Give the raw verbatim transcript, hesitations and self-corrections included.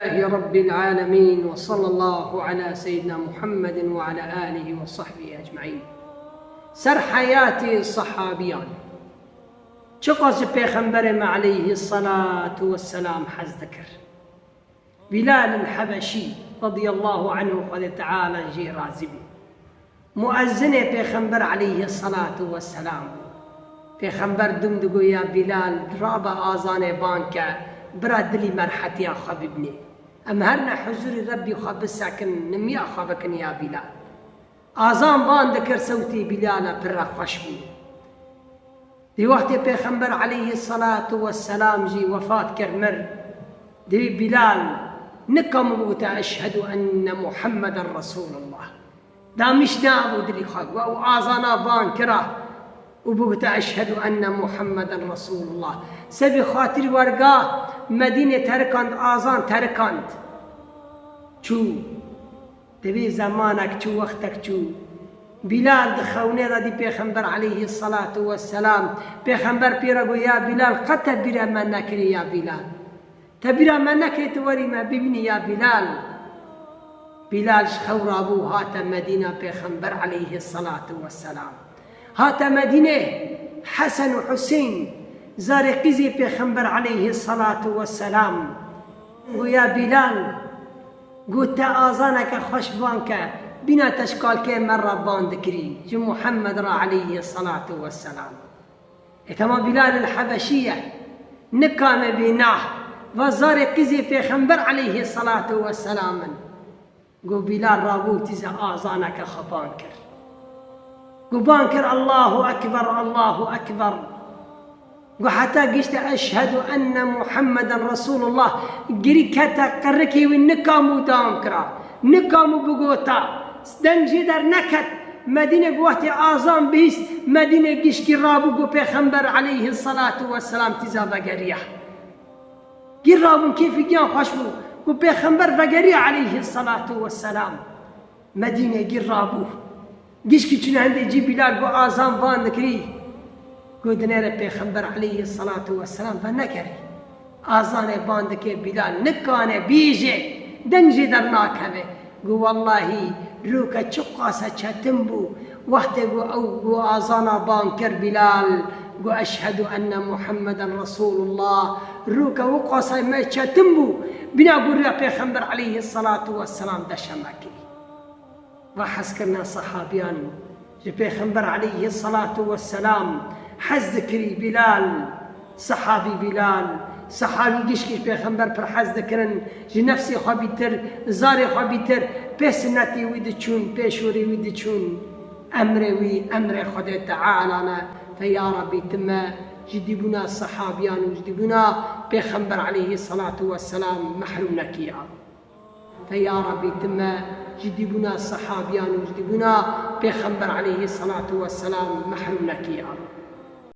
لله رب العالمين، وصلى الله على سيدنا محمد وعلى آله وصحبه أجمعين. Ser heyatê sehabiyan. Çiqas ji Pêxemberê me aleyhisselatu vesselam hez dikir. Bilal el Hebeşî radiyallahu anhu, Xwedê Teala jê razî bî. Muezzinê Pêxember aleyhisselatu vesselam bû. Pêxember dûm digot, "Ya Bilal, rabe azanê ban ke, bira dilî merhetiya xwe bibînê. Em her ne huzurî Rebbî xwe bisekin, nimiya xwe bikin ya Bilal." Azan ban dikir, sewtê Bilal e pir re xweş bû. Di wextê Pêxember aleyhisselatu vesselam jî wefat kir, mir, di Bilal nikam bigota, "Eşhedû enne Muhammeden Resulullah." Damîş neabû dilî xwe, we û azana ban kira û bigota, "Eşhedû enne Muhammeden Resulullah." Sebê xatir werga Medînê terikand, azan terikand. Çû. Divê zemanek çû, wextek çû. Bilal di xewnê de dî Pêxember aleyhisselatu vesselam. Pêxember pê re got, "Ya Bilal, qet te bîra me nekirî ya Bilal. Te bîra me nekirî tu werî me bibînî ya Bilal." Bilal ji xew rabû, hate Medîna Pêxember aleyhisselatu vesselam. Hate Medînê, Hesen û Husên, zarê qîzê Pêxember aleyhisselatu vesselam. Got, "Ya Bilal," got, "te azaneke xweş ban ke, bîna te ji kalkê me re ban dikirî, ji Muhammed re aleyhisselatu vesselam." E tema Bilal el Hebeşî ye. Nikame bê nah, va zarê qîzê Pêxember aleyhisselatu vesselam in. Got, Bilal rabû tîze azaneke xwe ban kir. Got, ban kir, "Allahu Ekber, Allahu Ekber." Got, heta gişte, "Eşhedû enne Muhammeden Resulullah." Girî kete qirikê wî, nikam û dawam kira. Nikam û bigota. Deng jê derneket. Medîne got, wextê azan bihîst, Medîne gişkî rabû, got, Pêxember aleyhisselatu vesselam tîza vegeriya. Gir rabûn, kêfî giyan xweş bû. Got, Pêxember vegeriya aleyhisselatu vesselam. Medîne gir rabû. Gişkî çûne hindê cî, Bilal got, "Azan ban dikirî." Got, "Dinêre Pêxember aleyhisselatu vesselam venekerî. Azanê ban dike Bilal, nikane bêje, deng jê dernakeve." Got, "Wellahî, rûke çiqas e çetin bû." Wextê got, ew got, azana ban kir Bilal, got, "Eşhedû enne Muhammeden Resulullah." Rûke wiqas e me çetin bû. Bîna got, rûya Pêxember aleyhisselatu vesselam deşeme kirî. Va hezkirina sehabiyan ji Pêxember aleyhisselatu vesselam hez dikirî Bilal, sehabî Bilal, sehabî gişkî ji Pêxember pir hez dikirin, ji nefsê xwe bîtir, zarê xwe bîtir, pê sinnetê wî diçûn, pê şûrê wî diçûn. Emrê wî, emrê Xwedê Teala ne. Fe ya Rabbî, tu me ji dîbûna sehabiyan û ji dîbûna Pêxember aleyhisselatu vesselam mehrûm nekî ya. Fe ya Rabbî, tu me ji dîbûna sehabiyan û ji dîbûna Pêxember aleyhisselatu vesselam mehrûm nekî ya.